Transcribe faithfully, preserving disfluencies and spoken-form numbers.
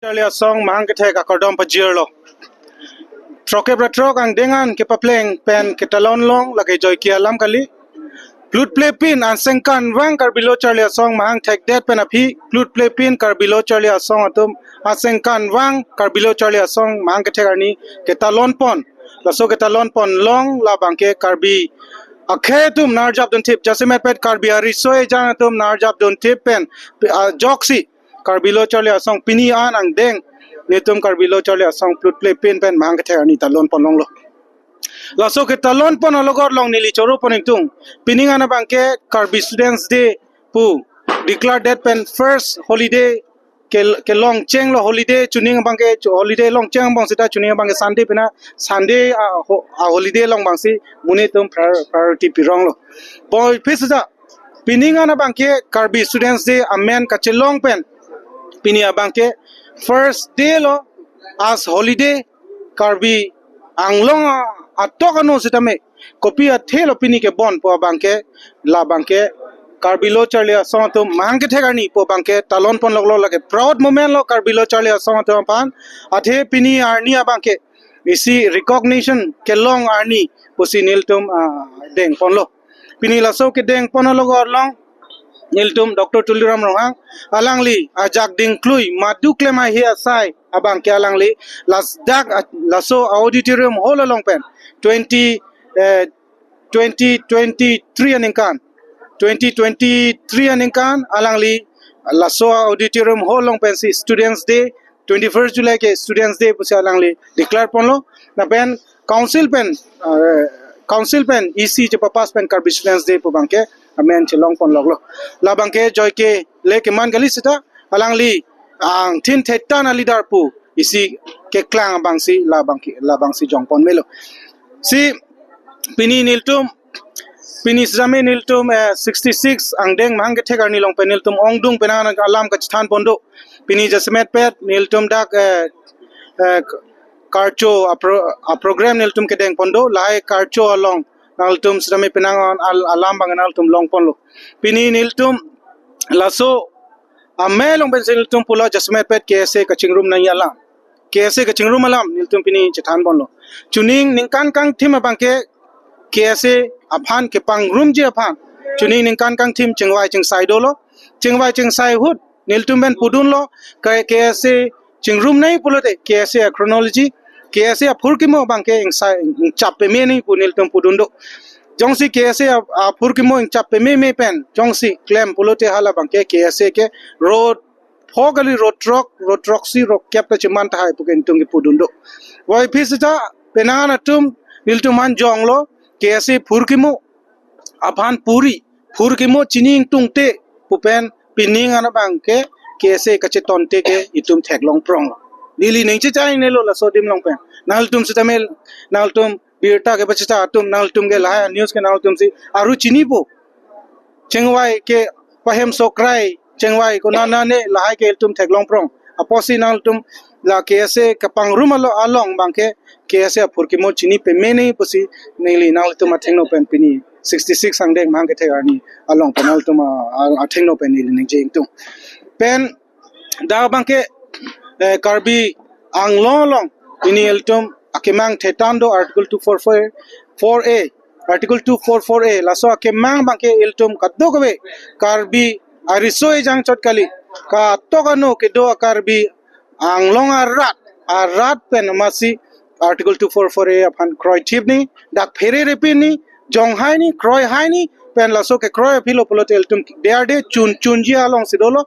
Charli Asong mahang kethek akardom pajirlo. Throk-kep ra throk angdeng an kepapleng pen ketalon long lake joike alam kali. Plutplepin asengkan vang Karbi Lo Charli Asong mahang thekdet pen aphi, plutplepin Karbi Lo Charli Asong atum asengkan vang Karbi Lo Charli Asong mahang kethek arni ketalon pon. Laso ketalon pon long labangke Karbi akhei atum nangarjap dunthip, jasemet pet Karbi ariso ejang atum nangarjap dunthip pen, ah, ajoksi Karbi Lo Charli Asong pini an angdeng nelitum Karbi Lo Charli Asong plutplepin pen mahang kethek arni talon pon longlo. Laso ketalon pon alogot long neli choro pon ingtung. Pining an abangke Karbi Students' Day pu declare det pen first holiday ke, kelong chenglo holiday, chuning abangke chu-, holiday long cheng abang seta chuning abangke Sunday pena, Sunday a, ho-, a holiday long abangsi monit atum prior-, priority pironglo. Boi phi seta pining an abangke Karbi Students' Day amen kachelong pen pini abangke first day lo as holiday Karbi Anglong a-, atok ano sitame kopi athe lo pini kebon pu abangke, labangke Karbi Lo Charli Asong atum mahang kethek arni pu abangke talon pon longlo, lake proud moment lo Karbi Lo Charli Asong atum aphan. Athe pini arni abangke isi recognition kelong arni pusi nelitum, ah, deng ponlo. Pini laso kedeng pon alogot long nelitum Doctor Tuliram Ronghang alangli ajak dingklui madu klem ahi asai abangke alangli lasdak a-, laso auditorium hall along pen twenty, eh, twenty twenty-three aningkan, twenty twenty-three aningkan alangli laso auditorium hall along pensi Students' Day, twenty-first July ke Students' Day pusi alangli declare ponlo. Lapen council pen, uh, council pen E C chepapass pen Karbi Students' Day pu abangke amen chelong pon longlo. Labangke joike le keman kali seta alangli angthin thetan a-leader pu isi keklang abangsi labangke, labangsi jong pon melo. Si pini nelitum, pini sitame nelitum, eh, sixty-six angdeng mahang kethek arni long pen nelitum ongdung penang alam kachethan pon do. Pini jasemet pet nelitum dak, eh, eh, karcho a pro-, a program nelitum kedeng pon do, lahai karcho along nangtum sitame penang an al-, alam abang nangtum long ponlo. Pini nelitum laso amei along pensi nelitum pulo jasemet pet K S A kachingrum nangji alam. K S A kachingrum alam nelitum pini chethan ponlo. Chuning ningkan kangthim abangke K S A aphan kepangrumji aphan chuning ningkan kangthim chingvai chingsai dolo. Chingvai chingsai ahut nelitum pen pudunlo, K-, K S A chingrum nangji pulote K S A a chronology, K S A aphurkimo abangke ingsai, ingchap peme nangji pu nelitum pudun do. Jongsi K S A a-, aphurkimo ingchap pememe pen jongsi klem pulote hala abangke K S A ke ro pho kali, ro throk, ro throksi, ro kep ta cheman tahai pu ke nelitum kepudun do. Boi phi seta penang an atum nelitum aphan jonglo, K S A phurkimo aphan puri, phurkimo chini ingtungte pu pen pining an abangke K S A kachetonte ke itum theklong prong. Neli ning chechai nelo laso adim along pen. Nangtum sitame, nangtum birta kepachecha atum, nangtum ke lahai news ke nangtum si aru chinipo. Chingvai ke pahem sokrai, chingvai konat nane lahai ke ilitum theklong prong. Apotsi nangtum la K S A kepangrum alo along abangke K S A aphurkimo chini peme nangji pusi neli nangtum athengno pen pini sixty-six angdeng mahang kethek arni along pen nangtum a, a, athengno pen neli ningje ingtung. Pen dak abangke, eh, Karbi Anglong along pini ilitum akemang thetan do Article two four four A, Article two four four A, laso akemang abangke ilitum kadokave Karbi ariso ejang chot kali, katok ano kedo a-Karbi Anglong arat, arat pen amatsi Article two four four A aphan kroithip nangji, dak phere repin nangji, jonghai nangji, kroihai nangji, pen laso kekroi aphi lo pulote ilitum de arde chun chunji alongsi dolo.